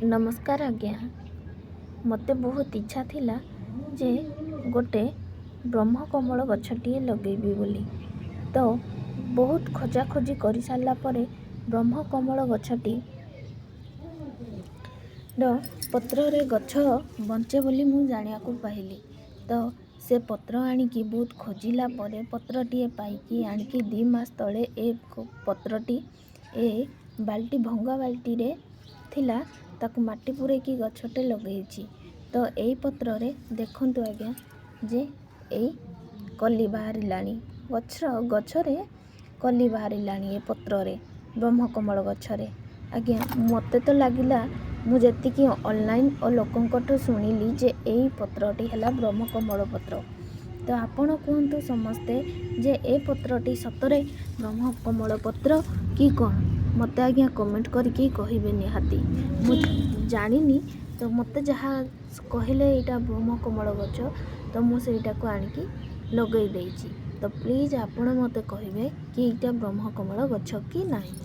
ନମସ୍କାର ଆଜ୍ଞା। ମୋତେ ବହୁତ ଇଚ୍ଛା ଥିଲା ଯେ ଗୋଟେ ବ୍ରହ୍ମକମଳ ଗଛଟିଏ ଲଗାଇବି ବୋଲି। ତ ବହୁତ ଖୋଜାଖୋଜି କରିସାରିଲା ପରେ ବ୍ରହ୍ମକମଳ ଗଛଟି ର ପତ୍ରରେ ଗଛ ବଞ୍ଚେ ବୋଲି ମୁଁ ଜାଣିବାକୁ ପାଇଲି। ତ ସେ ପତ୍ର ଆଣିକି ବହୁତ ଖୋଜିଲା ପରେ ପତ୍ରଟିଏ ପାଇକି ଆଣିକି 2 ମାସ ତଳେ ଏ ପତ୍ରଟି ଏ ବାଲ୍ଟି, ଭଙ୍ଗା ବାଲ୍ଟିରେ ଥିଲା, ତାକୁ ମାଟି ପୂରାଇକି ଗଛଟେ ଲଗାଇଛି। ତ ଏଇ ପତ୍ରରେ ଦେଖନ୍ତୁ ଆଜ୍ଞା, ଯେ ଏଇ କଲି ବାହାରିଲାଣି। ଗଛରେ କଲି ବାହାରିଲାଣି ଏ ପତ୍ରରେ, ବ୍ରହ୍ମକମଳ ଗଛରେ। ଆଜ୍ଞା, ମୋତେ ତ ଲାଗିଲା, ମୁଁ ଯେତିକି ଅନଲାଇନ୍ ଓ ଲୋକଙ୍କଠୁ ଶୁଣିଲି ଯେ ଏଇ ପତ୍ରଟି ହେଲା ବ୍ରହ୍ମକମଳ ପତ୍ର। ତ ଆପଣ କୁହନ୍ତୁ ସମସ୍ତେ ଯେ ଏ ପତ୍ରଟି ସତରେ ବ୍ରହ୍ମକମଳ ପତ୍ର କି କ'ଣ? ମୋତେ ଆଜ୍ଞା କମେଣ୍ଟ କରିକି କହିବେ ନିହାତି। ମୁଁ ଜାଣିନି, ତ ମୋତେ ଯାହା କହିଲେ ଏଇଟା ବ୍ରହ୍ମକମଳ ଗଛ, ତ ମୁଁ ସେଇଟାକୁ ଆଣିକି ଲଗାଇ ଦେଇଛି। ତ ପ୍ଲିଜ୍ ଆପଣ ମୋତେ କହିବେ କି ଏଇଟା ବ୍ରହ୍ମକମଳ ଗଛ କି ନାହିଁ?